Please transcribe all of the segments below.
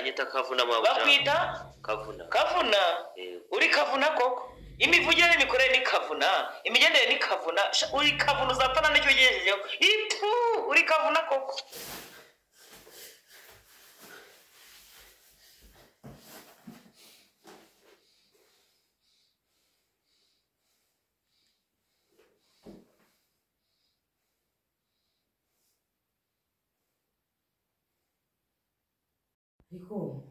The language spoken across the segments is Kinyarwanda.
Banyita Kavuna mabuja. Bakwita Kavuna. Kavuna? Uri Kavuna koko? Imivugire n'imikorere ni Kavuna, imigendere ni Kavuna. Uri Kavuna uzapfana n'icyo ugejejeho. Itu uri Kavuna koko. Ariko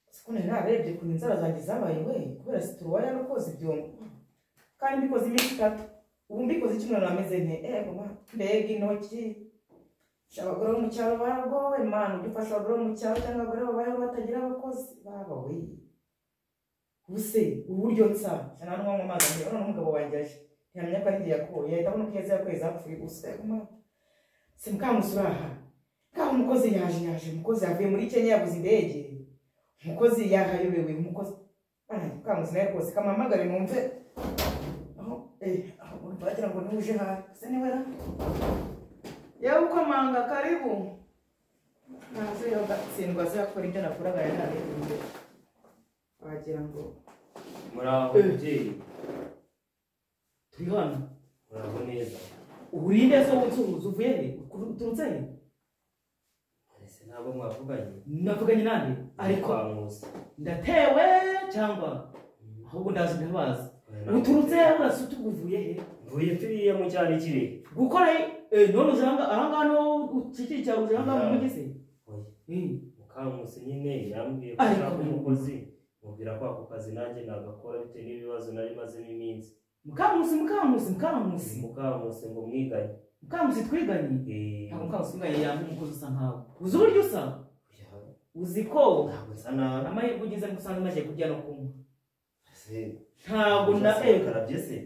siko narebye ukuntu inzara zanjye zabaye we kubera situruwaya no koza ibyombo, kandi mbikoze iminsi itatu, ubu mbikoze icyumweru nameze nte? Ego ma, mbega intoki. Abagore bo mu cyaro baragowe mana, ujye ufasha abagore bo mu cyaro cyangwa abagore babayeho batagira abakozi baba we. Ubuse uburyo nsa nta n'uwanywa amazi ambwira none umugabo wanjye aje ntiyamenya ko ari igihe yakuye, yahita abona uko yaza yakwezi apfuye gusa. Ego ma, se Mukamusi uraha? Ngaho umukozi yaje umukozi yavuye muri Kenya yabuze indege, umukozi yahayobewe, umukozi Mukamusi nawe rwose kamuhamagare numve aho aho bagira ngo ntuje hafi se niwe ra yewe ukomanga karibu naze yogatsindwa azakora ibyo nakoraga yararebye wagira ngo muraho mubyeyi. Turi hano. Muraho neza. Urinde se wunsuhuza uvuye he? Uturutse he? Ntabwo mwavuganye. Navuganye nande? Ariko ndatewe cyangwa ahubwo ndazi ndabaza. Uturutse urasuta uvuye he? Mvuye turiya mu cyaro kiri. Gukora none ujanga ahanga no ucikiye cyaro ujanga mu mujyi se? Oya. Mukamusi nyine yambwiye ko ashaka umukozi, mubwira ko ako kazi nanjye nagakora bitewe n'ibibazo nari mazemo iminsi. Mukamusi ngo mwiganye. Mukamusi twiganye? Ntabwo Mukamusi twiganye yamba umukozi usa nkawe. Uzi uburyo usa? Uzi ko ntabwo nabi. Amahirwe ugize ngo usange umaze kurya no kunywa. Ntabwo na karabye se.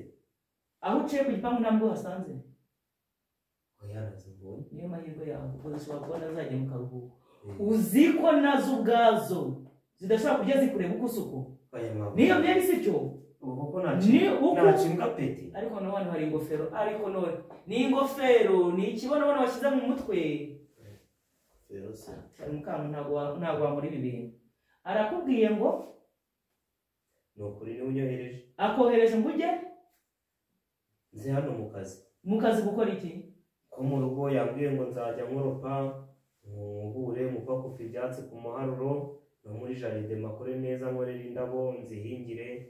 Aho uciye ku gipangu ntabwo hasanze. Oya nazibonye. Niyo mahirwe yawe kuko zishobora kubona zajya mu karuhuko. Uzi ko nazo ubwazo zidashobora kurya zikureba uko usuko. Niyo byari sicyo. Ubu nacimbwa peti. Ariko none hari ingofero, ariko none ni ingofero, ni ikibonobono bashyize mu mutwe. Mukamu ntabwo wamura ibi bintu. Arakubwiye ngo ni ukuri niwe unyohereje. Akohereje ngo ujye nze hano mu kazi. Mu kazi gukora iki? Ko mu rugo yambwiye ngo nzajya nkoropa, nkubure, mupakufe ibyatsi ku muharuro, no muri jaride makore neza, nkorere indabo, nzihingire.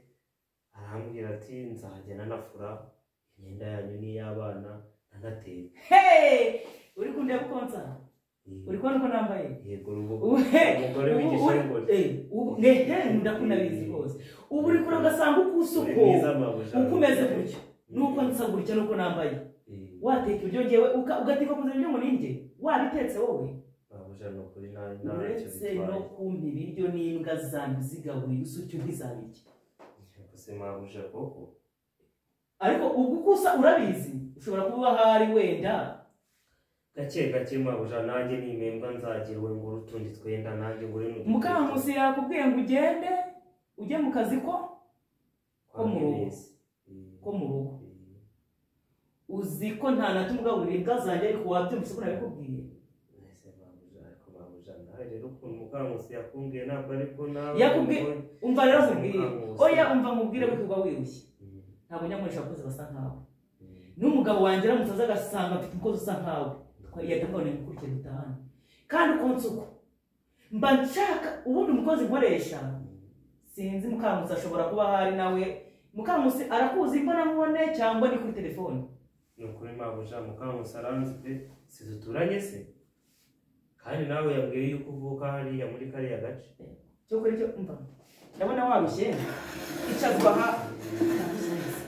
Arambwira ati nzajya nanafura imyenda yanyu n'iy'abana nanateka. Hey! Uri kundeba uko nsa? Uri kubona uko nambaye? Yego umugore w'igishongore. Nehe ndakunabizi rwose. Ubu uri kure ugasanga uko usuko uko umeze gutya nuko nsa gutya nuko nambaye. Wateka ibyo ngewe ugateka kuza ibyo ngo ninjye wabitetse wowe? Mabuja no kuri nabi uretse no kumpa ibiryo n'imbwa zanjye zigaburiye usutyo ntizabirya. Mabuja koko. Ariko ugukusa urabizi ushobora kuba hari wenda gake gake mabuja nanjye nimembwa nzagira we ngo urutundi twenda nanjye ngure mu Mukamusi yakubwiye ngo ugende ujye mu kazi ko mu rugo ko mu rugo. Uzi ko nta na tumugaburira imbwa zanjye ariko wabyumvise ko nabikubwiye. Rero ukuntu Mukamusi yakumbwiye ntabwo ariko nawe yakubwiye. Umva rero nkubwire. Oya umva nkubwire ko wirushye. Ntabwo njya nkoresha abakozi basa nkawe. N'umugabo wanjye aramutse aza agasanga mfite umukozi usa nkawe yahita ambwira ngo nimukurikire dutahane. Kandi uko nsuko mba nshaka ubundi umukozi nkoresha sinzi Mukamusi ashobora kuba ahari nawe. Mukamusi arakuzi imbonankubone cyangwa ni kuri telefone? Ni ukuri mabuja Mukamusi aranzi pe, si duturanye se? Kandi nawe yambwiye yuko uvuka hariya muri kariya gace. Cyo kuri cyo umva ndabona warushye. Icazwa ha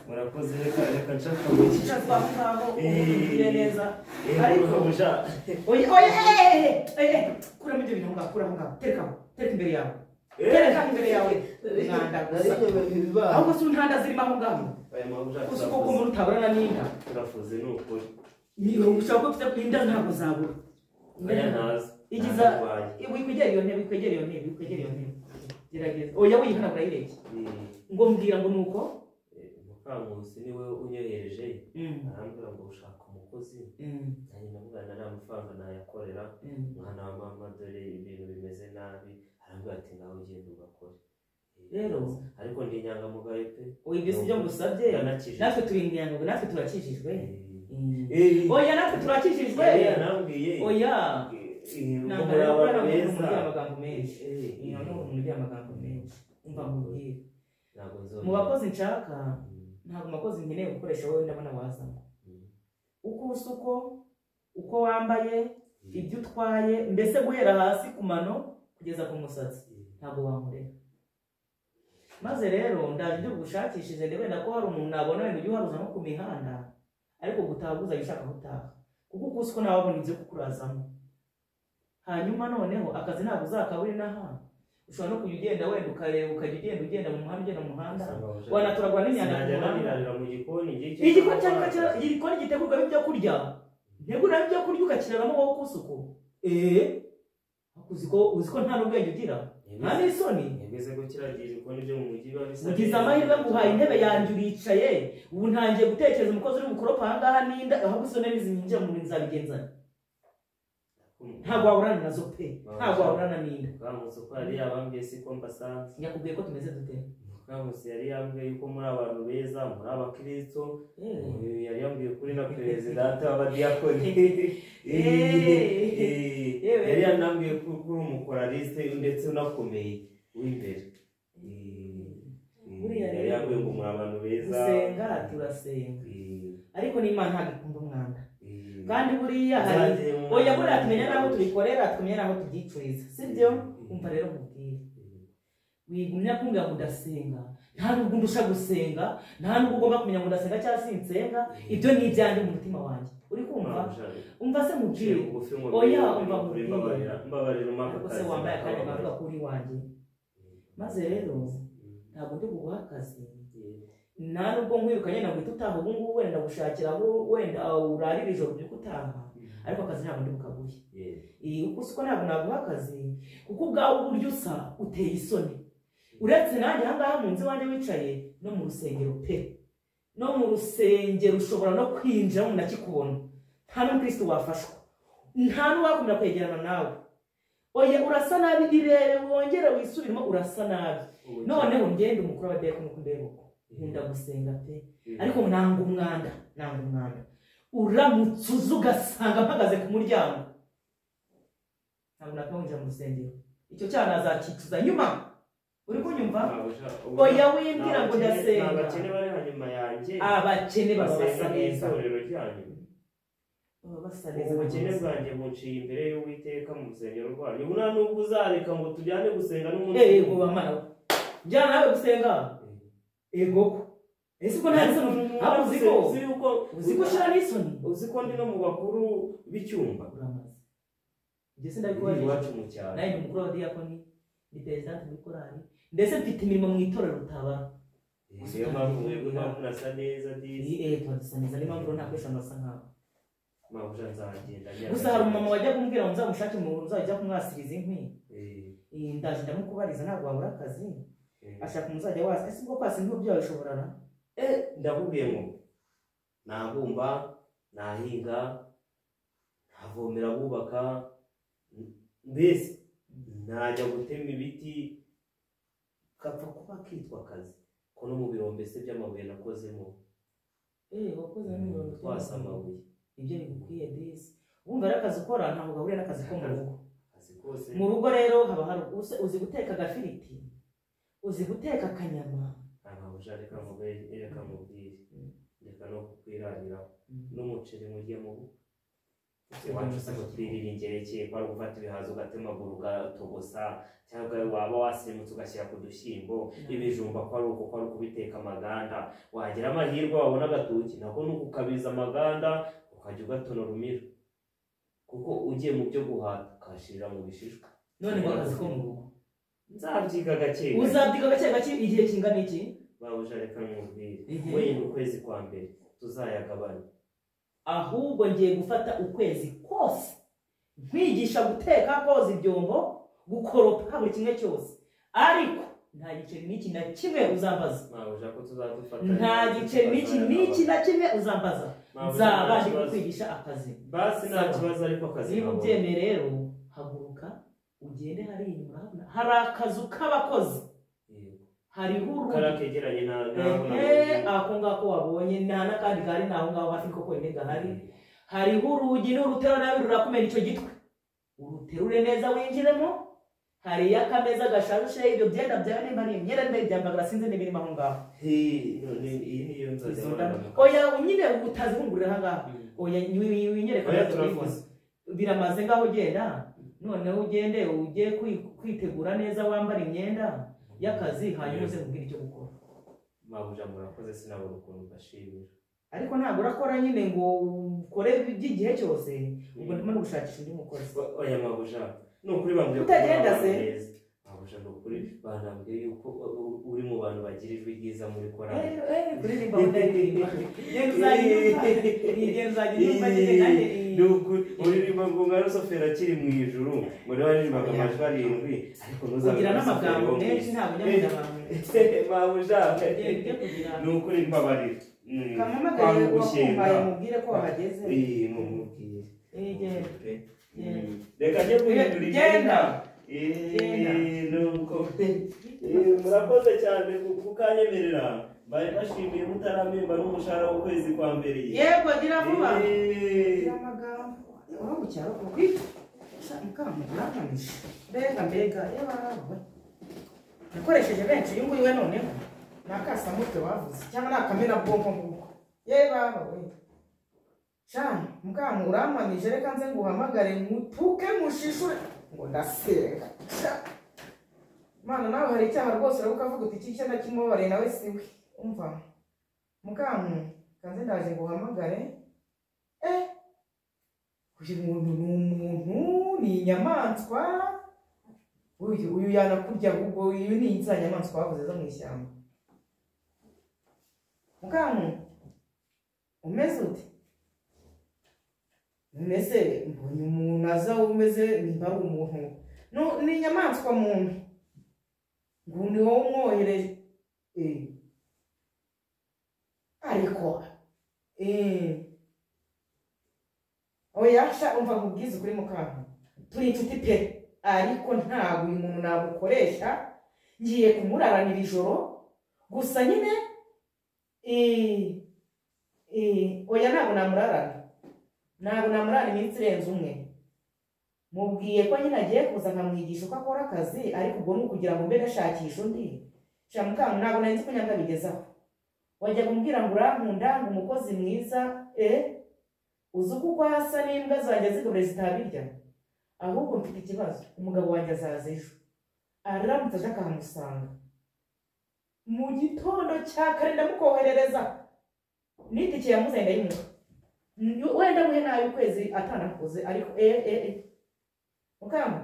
murakoze reka nshaka mu iki icazwa aho ngaho ubwire neza. Ariko mabuja oya oya kuramo ibyo bintu ngaho, kuramo ngaho, tereka imbere yawe, tereka imbere yawe. Mwanda gusa ahubwo si intanda zirimo aho ngaho. Oya mabuja uzi ko umuntu utaburana n'inda. Turafuze ni ukuri. Ushobora kuba ufite inda ntabwo zabura. Igiza wikwegera iyo ntebe, wikwegera iyo ntebe, wikwegera iyo ntebe. Gerageza. Oya wihanagura yireke. Ngo mbwira ngo nuko Mukamusi niwe unyohereje arambwira ngo ushaka umukozi. Nanjye ndamubwira nta mafaranga nayakorera, mwana wa mama dore ibintu bimeze nabi. genda ugakore. Rero ariko ndi inyangamugayo pe. Oya, ibyo si byo ngusabye. Ndanakijijwe. Natwe turi inyangamugayo, natwe turakijijwe. Eh, Oya, natwe turakijijwe. yari yanambwiye. Oya, Ngo ntabwo muri rero abantu umuntu beza. ugira amagambo menshi. Eh, Ni umuntu ugira amagambo menshi. Umva nkubwire, ntabwo nzongera. mu bakozi nshaka, ntabwo abakozi nkeneye gukoresha wowe. Ndabona wazamo uko usa, uko wambaye, ibyo utwaye, mbese guhera hasi ku mano kugeza ku musatsi, ntabwo wankorera. Maze rero ndaje ndi bugushakishije, ndebe wenda ko hari umuntu nabona wenda ujya uharuza nko ku mihanda, ariko gutaha uzajya ushaka aho utaha, kuko uko uzi ko nawe wabona ibyo kukurazamo. Hanyuma noneho akazi ntabwo uzakabura inaha. Ushobora no kujya ugenda wenda ukareba, ukajya ugenda mu muhanda, ugenda mu muhanda, wanatoragura n'imyanda ku Sinajya muhanda. nanirarira mu gikoni igihe cyose. Igikoni cyangwa igikoni gitegurwamo ibyo kurya, nteguramo ibyo kurya ukakiraramo wowe ukusuku. Eee, uzi ko nta n'ubwenge ugira, nta n'isoni. Ntibwize ko kiragira ibikoni byo mu mujyi biba bisa Ugize neza. amahirwe nguhaye intebe yanjye uricaye. Ubu ntangiye gutekereza umukozi uri bukoropa ahangaha n'inda, ahubwo isoni nizinjira mu bintu nzabigenza. Ntabwo wahorana nazo pe, ntabwo wahorana n'inda. Mukamusi uko yari yabambwiye siko mbasanze. Yakubwiye ko tumeze dute? Mukamusi yari yambwiye yuko muri abantu beza, muri abakristo. Yari yambwiye kuri na perezidante w'abadiyakoni. Yewe. Yari yanambwiye ko uri umukoraliste ndetse unakomeye w'imbere. Buriya Yari rero, yambwiye ngo muri abantu beza. Gusenga turasenga, ariko n'Imana ntabwo ikunda umwanda. Kandi buriya hari Nzagiye mu oya, buriya tumenya n'aho tubikorera, tumenya n'aho tubyicuriza, sibyo? Umva rero nkubwire, wigumya kumbwira ngo udasenga. Nta nubwo undusha gusenga, nta nubwo ugomba kumenya ngo ndasenga cyangwa sinsenga. Ibyo ni ibyanjye mu mutima wanjye, uri kumva? Umva se Uciye nkubwire. bugufi ngo Oya, mbere, umva kuri nkubwire. mbabarira, mbabarira umpa Ariko se akazi, wambaye akanya mbabarira. kavuga kuri wanjye. Maze rero ntabwo ndi buguha akazi, nta nubwo nkwirukanye ntabwo utaha ubu ngubu. Wenda gushakira aho wenda urarira ijoro ubyuka utaha, ariko akazi ntabwo ndi bukaguhe. Uko uzi ko ntabwo naguha akazi, kuko ubwawe uburyo usa uteye isoni. Uretse nanjye ahangaha mu nzu iwanjye wicaye, no mu rusengero pe, no mu rusengero ushobora no kwinjira umuntu akikubona. Nta n'umukristo wafashwa, nta n'uwakomera kwegerana nawe. Oya, urasa nabi, irebe wongere wisubiremo, urasa nabi. Noneho ngende umukuru w'abadiyakoni, uko ndeba uko nkunda gusenga pe, ariko nanga umwanda, nanga umwanda. Uramutse uza ugasanga mpagaze ku muryango, ntabwo nakwiye kwinjira mu rusengero. Icyo cyaha nazakicuza nyuma, uri kunyumva? Oya, wimbwira ngo ndasenga. Abakene bari hanyuma yanjye Abakene baba basa basenga mu neza, itorero ryanyu. baba basa neza. Ubukene bwanjye bunciye imbere y'Uwiteka mu rusengero rwanyu. Ubu nta nubwo uzareka ngo tujyane gusenga n'umunsi. Ego bamara njyana nawe gusenga, ego ko ese ubwo nta n'isoni? Ahubwo uzi ko Uzi yuko uzi ko ushira n'isoni. Uzi ko ndi no mu bakuru b'icyumba Uramaze ibyo se iri ndabikubajije? Iwacu mu cyaro. Nawe ni umukuru w'abadiyakoni, ni perezidante muri korali, ndetse mfite imirimo mu itorero rutabara. Niyo mpamvu mwebwe mpamvu nasa neza disi. Tuba dusa neza, niyo mpamvu rero ntakoresha amasa nkawe. Mabuja, nzagenda. Gusa hari umumama wajya kumbwira ngo nzamushake umuntu uzajya kumwasiriza inkwi. Ndaje ndamukubariza, ntabwo wabura akazi. Ashaka umuntu uzajya wasa. Ese ubwo kwasa inkwi byawe bishobora na Ndakubwiye ngo nabumba, nahinga, navomera, bubaka, mbese najya gutema ibiti kapfa kuba kitwa akazi ko no mu birombe se by'amabuye nakozemo. Wakoze n'imirongo? Twasa amabuye. Ibyo bigukwiye disi. Wumva rero akazi ukora ntabwo gahuriye n'akazi ko mu rugo. Akazi kose. Mu rugo rero haba hari uzi guteka agafiriti, uzi guteka akanyama? Ntabuja, reka mubwire, reka mubwire, reka no kukwirariraho n'umuceri murya mu bukwe iwacu se twirira ingereke, ko ari ugufata ibihaza ugatemagura ugatogosa, cyangwa waba wasirimutse ugashyira ku dushyimbo, ibijumba ko ari uko, ko ari ukubiteka amaganda, wagira amahirwe wabona agatoki nako ni ukukabiza amaganda ukajya ugatonora umira, kuko ugiye mu byo guhata ukashirira mu bishishwa. None ngo akazi ko mu rugo? Nzabyiga gake gake. Uzabyiga gake gake igihe kingana iki? Babuja, reka nkubwire, wenda ukwezi kwa mbere tuzayagabane. Ahubwo ngiye gufata ukwezi kose nkwigisha guteka, koza ibyombo, gukoropa, buri kimwe cyose, ariko nta giceri n'iki na kimwe uzambaza. Mabuja, ko tuzadufatanya? Nta giceri n'iki n'iki na kimwe uzambaza. Mabuja, Nzaba nta ndi kibazo. kukwigisha akazi. Basi nta Sawa. kibazo, ariko akazi Niba nkabona. ubyemeye rero, haguruka. Ugende hariya inyuma urahabona hari akazu k'abakozi. Hariho urugi karakegeranye na ako ngako wabonye nta n'akandi gahari, ni aho ngaho hafi niko konyine gahari. Hariho urugi n'urutera nabi rurakumena icyo gitwe, uruterure neza winjiremo. Hariyo akameza gashaje, ibyo byenda byawe nimba ari imyenda nimba ibyambagara sinzi n'ibirimo aho ngaho. Iyi niyo nzajya. Oya nyine utazihungurira aha ngaha, oya winyereka biramaze ngaho. Ugenda noneho ugende ujye kwitegura neza, wambara imyenda y'akazi, hanyuma uze kubwira icyo gukora. Mabuja murakoze, sinabona ukuntu mbashimira. Ariko ntabwo urakora nyine ngo ukore by'igihe cyose, ubwo ndimo no gushakisha undi mukozi. Oya mabuja, ni ukuri bambwiye utagenda se. Mabuja ni ukuri banambwiye yuko uri mu bantu bagira ijwi ryiza muri korali. Kuririmba ndaririmba, genda uzajya unyumva nyine nanjye. Ni ukuri uririmba ngo nka Rusufero akiri mu ijuru, ngo niba aririmbaga amajwi arindwi, ariko ntuzabe ugira n'amagambo menshi, ntabwo ujya mu abantu. Mabuja ni ukuri mbabarira. Kamamagaye wakumpaye mubwire ko wahageze. Mumubwire. Reka njye guhindura imyenda. Nuko murakoze cyane kukanyemerera. Bari bashimiye mutaramemba n'umushahara w'ukwezi kwa mbere. Yego gira vuba. Gira amagambo. Aho mu cyaro kuko mukamugurakanisha. Mbega mbega yewe. Nakoresheje benshi uyu nguyu we noneho. Nakasamutwe bavuze cyangwa nakamena bwonko nguko. Ye baba we. Sha mukamu urampanije, reka nze nguhamagare mutuke mushishure ngo ndasenga. Sha Mana nawe hari icyaha rwose urabuka uvuga uti iki cyana kimubabare nawe siwe. Umva mukamu kanze ndaje nguhamagare. Uyu muntu ni umuntu, ni inyamaswa. Uyu yanakurya ahubwo uyu ni inyamaswa bavuze zo mu ishyamba. Mukamu umeze ute? Umeze mbonye umuntu aza umeze nimba ari umuntu. No ni inyamaswa muntu. Ngo ni wowe umwohereje. Ariko oya sha umva nkubwize ukuri mukamu. Turi inshuti pe, ariko ntabwo uyu muntu namukoresha, ngiye kumuraranira ijoro gusa nyine. Oya ntabwo namurarana, ntabwo namurarana iminsi irenze umwe. Mubwiye ko nyine agiye kuza nkamwigisha uko akora akazi, ariko ubwo ni ukugira ngo mbe nashakisha undi. Sha mukamu ntabwo nari nzi ko nyakabigezaho. Wajya kumbwira ngo urankunda ngo umukozi mwiza, uzi uko uko hasa n'imbwa zanjye zigabure zitabirya. Ahubwo mfite ikibazo, umugabo wanjye azaza ejo, aramutse aje akahamusanga mu gitondo cya kare ndamukoherereza n'itike yamuzanye ndayimuha. Wenda muhe nabi ukwezi atanakoze, ariko mukamu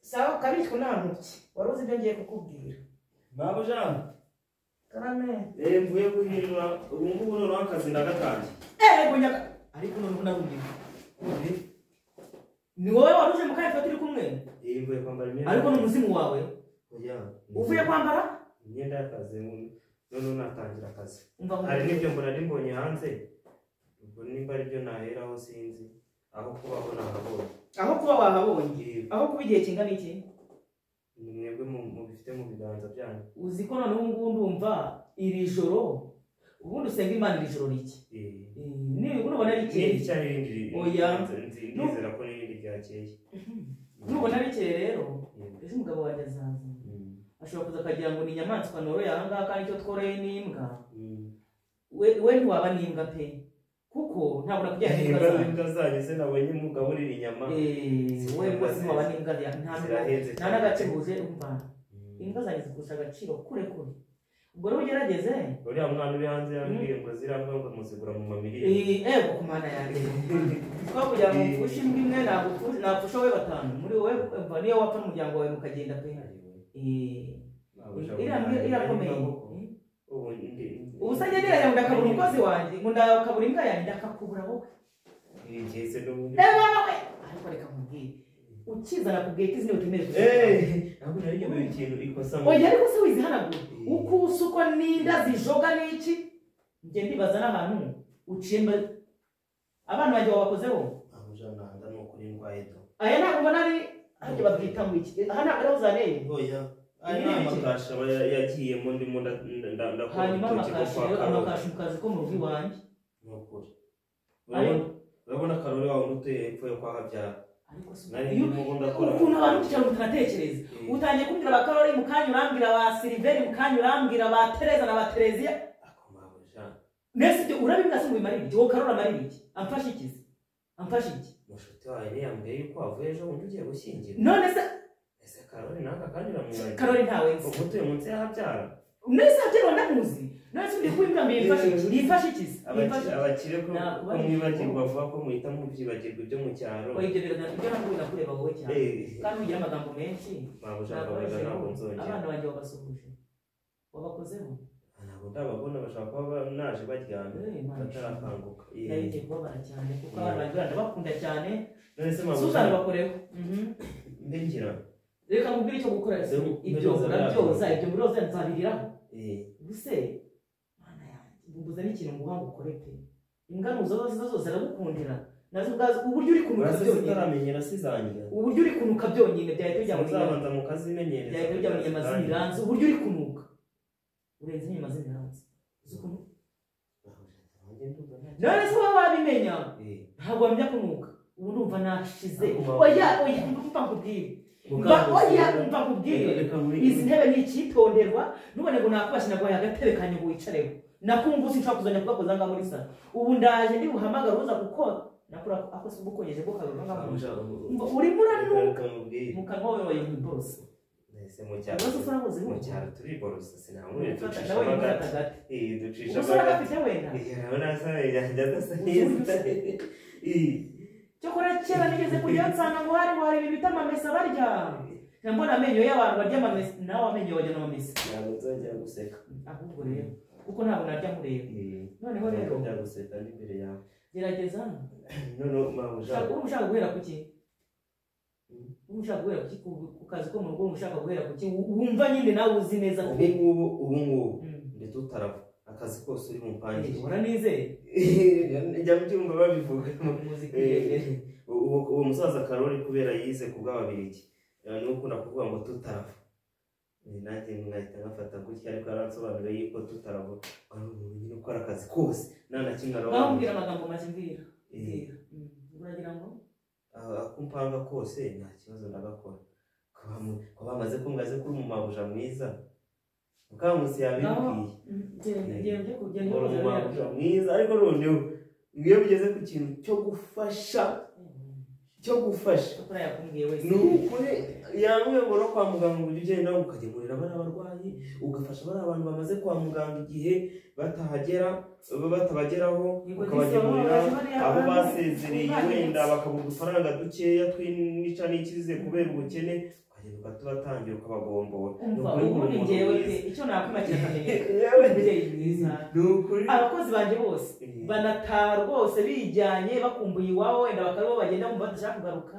sawa kabitwa nta ntoki wari uzi ibyo ngiye kukubwira. Mabuja karame mvuye guhindura ubu ngubu noneho akazi ndagatangiye. Ariko noneho narumiwe. Ni wowe wari uje mu kanya turi kumwe? Mvuye kwambara imyenda. Ariko ni umuzimu wawe? Oya. Uvuye kwambara imyenda y'akazi noneho natangira akazi. Hari n'ibyo mbona ari mbonye hanze, ubwo nimba ari byo naheraho sinzi aho kubaho nahabonye. Aho kuba wahabonye? Aho kuba igihe kingana iki? Ni mwebwe mubifite mu biganza byanyu. Uzi ko noneho ubu ngubu ndumva iri joro ubundi usenga Imana iri joro rike. Nubona rikeye oya ndizera ko n'irindi ryakeye. Nubona rikeye rero ejo umugabo wanjye azaza. Ashobora kuza akagira ngo ni inyamaswa noroye aha ngaha kandi icyo tworoye ni imbwa. We ntiwaba n'imbwa pe, kuko ntabwo nakujyana n'imbwa zanjye. Imbwa zanjye se nabonye mugaburira inyama. We rwose ntiwaba n'imbwa, nta n'agace buje umva. Imbwa zanjye zikurusha agaciro kure kure. Ubwo rero ugerageze. Uriya mwana uri hanze yambwiye ngo ziriya mbwa ngo muzigura mu mamiliyoni. Ego ku mana yanjye. Twakugira ngo mpfushe imbwa imwe napfusha wowe batanu. Muri wowe umva niyo wapfa n'umuryango wawe mukagenda pe. Irakomeye. Ubu se njye ndirajya ngo ndakabura umukozi wanjye, ngo ndakabura imbwa yanjye, ndakakubura wowe. We! Ariko reka nkubwire. Ukizana kubwiye ko izina utemerewe. Ntabwo nari nyobewe ikintu ikosa. Oya ariko se wizihanagura. Uko usukwa n'inda zijoga n'iki? Njye ndibaza n'ahantu uciye mba abana banjye wabakozeho. Mabuja nanda ni ukuri ndwaye do. Aya ntabwo mbona ari Ariko babwita ngo iki? Aha ntabwo ariho uzaneye. Oya, aya ni amakashi aba yagiyemo, ndimo ndakora Hanyuma urutoki rwo amakashi kwa rero, Karoli. amakashi mu kazi ko mu rugo iwanjye. Ni ukuri. Urabona Karoli wawe utuye hepfo yo kwa Habyara. Ariko si Nari iyo ndimo ndakora. Ukuntu abantu mu cyaro mutanatekereza. Utangiye kumbwira ba Karoli, mu kanya urambwira ba Siliveri, mu kanya urambwira ba Tereza na ba Tereziya. Ako mabuja. Nese ibyo urabimbwira se ngo bimarire iki? Wowe Karoli amarire iki? Amfashe iki se? Amfashe iki? Mushuti wawe ntiyambwiye yuko wavuye ejo bundi ugiye gushyingira? None se Ese Karoli n'aka kanya uramwibagiwe? Karoli ntawe nzi. Ubu utuye munsi ya Habyara. Nese Habyara ndamuzi. None se uri kumbwira ngo yimfashe iki? Yimfashe iki se? Yimfashe iki? Abakire ko Nakubajije. mwibagirwa vuba, ko muhita mubyibagirwa ibyo mu cyaro. Oya, ibyo bintu ibyo nakubwira nakureba wowe cyane. Kandi ugira amagambo menshi. Mabuja, mbabarira, ntabwo nzongera. Abana banjye wabasuhuje? Wabakozeho? Ntabwo ndababona, bashobora kuba naje baryamye Eh, Imana ishimwe. batarakanguka. Nari ngiye kubabara cyane kuko abana banjye ndabakunda cyane. None se mabuja, Suzana bakoreho. mbe ngira Reka nkubwire icyo gukora. Ibyo urabyoza, ibyo muroza nzabiriraho. Ubuse Mana yanjye, mbuze n'ikintu nguha ngo ukore pe. Imbwa nuzoza zizo zose ziragukundira. Nazo ubwazo uburyo uri kunuka Urase byonyine. zitaramenyera sizangira. Uburyo uri kunuka byonyine byahita bijya mu nyama. Muzabanza mukazimenyereza. Byahita bijya mu nyama z'imiranzi. Uburyo uri kunuka. Urenze inyama z'imiranzi. Uzi ukuntu? None se wowe wabimenya? Ntabwo wamenya kunuka. Ubu ndumva nashize. Oya, oya, umva nkubwire. Oya, umva nkubwire. Izi ntebe ni icyitonderwa, nubone ngo nakubashye naguhaye agatebe kanjye ngo wicareho. Nakumva sinshobora kuzajya kugakoza ngaho muri salo. Ubu ndaje ndi buhamagare uza kuko nakura ako si ubukonyeje bwo kabiri ngaho. Umva urimo uranuka mu kanwa wawe wayo bose. Ese mu cyaro, Ubwo se urabuzi mu wumva? cyaro turiborosa, sinamwe Ufata ducisha nawe amagati. ufata agati. Ducisha Ubwo se amagati. uragafite wenda? Urabona asa yanjye adasa neza. Cyokora kera nigeze kujya nsanga ngo hari ibintu bita amamesa barya. Mbona amenyo y'abantu barya amamesa, nawe amenyo wajya n'amamesa. Ntabwo nzongera guseka. Ahubwo rero kuko ntabwo narya nkureba. Noneho rero Ntabwo nzongera guseka n'imbere yawe. Gerageza. Noneho mabuja. Uba ushaka guhera ku ki? Uba ushaka guhera ku ki? Ku kazi ko mu rugo uba ushaka guhera ku ki? Wumva nyine nawe uzi neza ko Ubu ngubu ndetse utarava akazi kose uri mu mpangire. Uranizeye? Njya mbyumva babivuga. Muziki yegere. Uwo musaza Karoli kubera yize ku bw'Ababiligi, niwe ukunda kuvuga ngo tutarava. Nanjye nkahita ngafata gutya, ariko yaransobanuriye yuko tutarava ari umuntu nyine ukora akazi kose nta na kimwe Ngaho arabona. mbwira amagambo make, mbwira. Mbwira. Uragira ngo? Ako mpanga kose nta kibazo ndagakora. Ko bamaze kumva ko uri umumabuja mwiza. Mukamusi yabibwiye. Genda, genda, genda. Uri umumabuja mwiza, ariko noneho iyo bigeze ku kintu cyo gufasha, cyo gufasha. Cyokora yakumbwiye wese. Ni ukuri yambwiye ngo no kwa muganga ujya ugenda ukagemurira bariya barwayi, ugafasha bariya abantu bamaze kwa muganga igihe batahagera, batabageraho, Yego, ukabagemurira disi, bariya abo bantu basezereye bari wenda bakabura udufaranga dukeya tw'intica n'ikize kubera ubukene, ukagenda ukatubatangira ukabagombora. Ni Umva, ukuri ngo uri ubundi umuntu njyewe pe, mwiza. icyo nakwima kirakamenyeka. Yewe. Umubyeyi mwiza. Ni ukuri. Abakozi banjye bose banataha rwose bijyanye, bakumbuye iwabo, wenda bakaba aribo bagenda bumva badashaka kugaruka.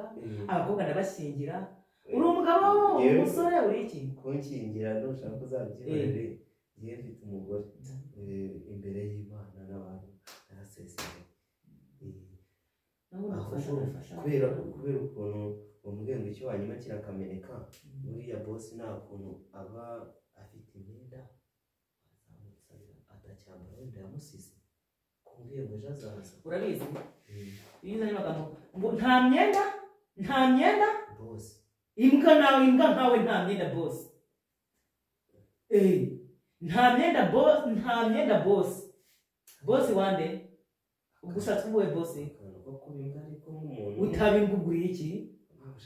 Abakobwa ndabashyingira. Uri umugabo, Yewe. umusore, uri iki? Kunshyingira nushaka uzabyihorere. Njyewe mfite umugore. Imbere y'Imana n'abantu narasezeranye. Nawe Ahubwo unafasha, unafasha. kubera ukuntu bamubwiye ngo icyo wanyuma kirakameneka, buriya boss nta kuntu aba afite imyenda azamusabira atacyambara wenda yamusize, kumbwiye ngo ejo azaza. Urabizi? Iyo uzanye amagambo ngo nta myenda, nta myenda, Boss. Imbwa nawe, imbwa nkawe nta myenda boss. Nta myenda boss, nta myenda boss. Boss wande? Ubwo ushatse ubuhe boss? Akantu ko kuba imbwa ariko nk'umuntu. Utaba imbwa uguriye iki?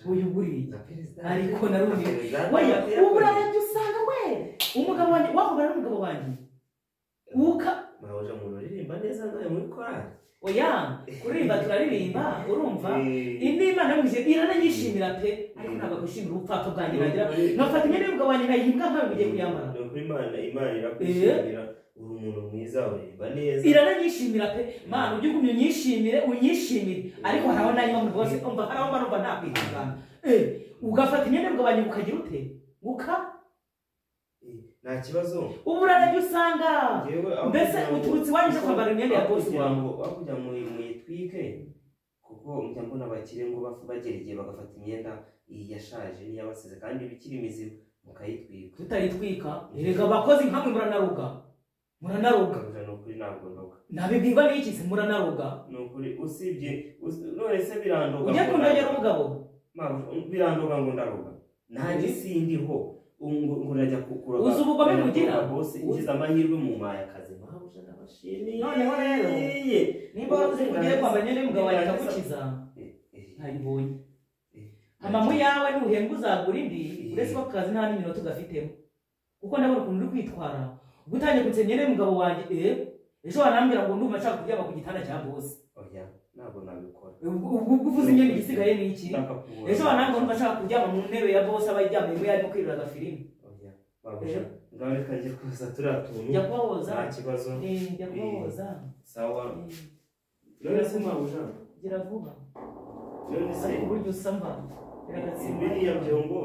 Uyu uguriye iki? Na perezida. Ariko narumiwe. Perezida Oya, yakoze. ubu urarebye usanga we umugabo wanjye wakubana n'umugabo wanjye. Uka Mabuja, umuntu uririmba neza nawe muri korali. Oya, kuririmba turaririmba, urumva? Indi Imana yamwise irananyishimira pe, ariko ntabwo akwishimira ubupfapfa bwanjye nagira. Nkafata imyenda y'umugabo wanjye nkayiha imbwa nkawe ugiye kuyambara. Ni ukuri Imana irakwishimira, uri umuntu mwiza, uririmba neza. Irananyishimira pe. Mana ujye ugumya unyishimire, unyishimire. Ariko hari aho nanywa muri bose, umva hari aho mba numva nakwihangana. Ugafata imyenda y'umugabo wanjye ukagira ute? Uka? Nta kibazo. Ubu urarebye usanga. Njyewe aho Mbese kugira ngo- uturutse iwanyu uje kwambara imyenda ya aho boss kugira wawe. ngo aho kugira ngo muyitwike, kuko njya mbona abakire ngo bagera igihe bagafata imyenda Iyi yashaje niyo yabasize kandi ibikiri mizima mukayitwika. Tutayitwika erega abakozi nkamwe muranaruga. Muranaruga. Mabuja, ni ukuri ntabwo ndoga. Nabibwirwa n'iki se muranaruga? Ni ukuri usibye none se birandoga. Ujya kundogera umugabo? Mabuja, birandoga ngo ndaroga. Nanjye sindiho ngo urajya kuroga. Uzi ubugome mugira? Bose ngize amahirwe mu mpaye akazi. Mabuja, ndabashimiye. Noneho rero nimba waruzi ko ugiye kwambara imyenda y'umugabo wawe ikagukiza, ntayibonye. Amamu yawe nuhembwa uzagura indi, uretse ko akazi nta n'iminota ugafitemo. Kuko ndabona ukuntu uri kwitwara. Ubwo utangiye kunsenya imyenda y'umugabo wanjye, ejo wanambwira ngo ndumva nshaka kuryama ku gitanda cya bosi. Oya, ntabwo nabikora. Ubwo uvuze imyenda igisigaye ni iki? Ejo wanambwira ngo ndumva nshaka kuryama mu ntebe ya bosi aba aryamyemo yarimo kwirira agafilimi. Oya, mabuja, ngaho reka njye koza turiya tuntu. Njya kubahoza. Nta kibazo. Njya kubahoza. Sawa. None se mabuja? Gira vuba. None se uburyo usamba biriya byombo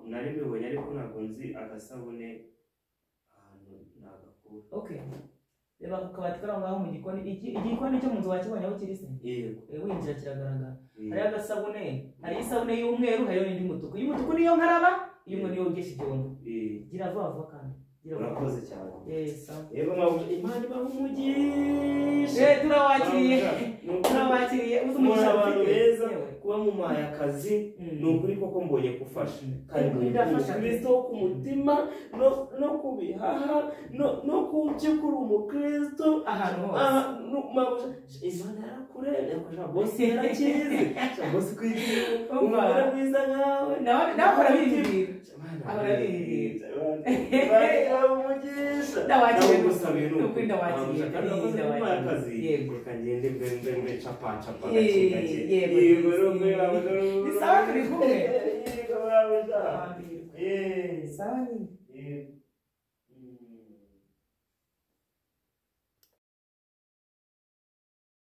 nari bibonye ariko ntabwo nzi agasabune ahantu nagakura. Okay. Reba ku kabati kari aho ngaho mu gikoni. Igikoni cyo mu nzu wakibonye aho kiri se? Yego. Winjira kiragaragara. Hariyo agasabune, hariyo isabune y'umweru, hariyo n'indi y'umutuku. Iy'umutuku niyo nkaraba, iy'umweru niyo yogesha ibyombo. Gira vuba vuba kandi. Urakoze cyane. Sawa. Yego mabuja, Imana ibahe umugisha. Turawakiriye. Turawakiriye. Uzi umugisha abantu beza kuba mu mpaye akazi, ni ukuri koko mbonye gufasha. Kandi Umukristo wo ku mutima no ku bihaha no ku by'ukuri Umukristo ahantu hose. Imana yarakurebye, bose yarakizi. Bose kwigira umugore mwiza nkawe. Nawe ahora abirindira. Ahora abirindira. Umugisha. Ndawakiriye. Ndagusabiye Ni ukuri ndawakiriye. Kandi urakoze kumpaye akazi. Yego. Reka ngende mbe capa capa gake gake. Yego. Yego. Ni sawa turi kumwe. Yego mabuja. Sawa nyine.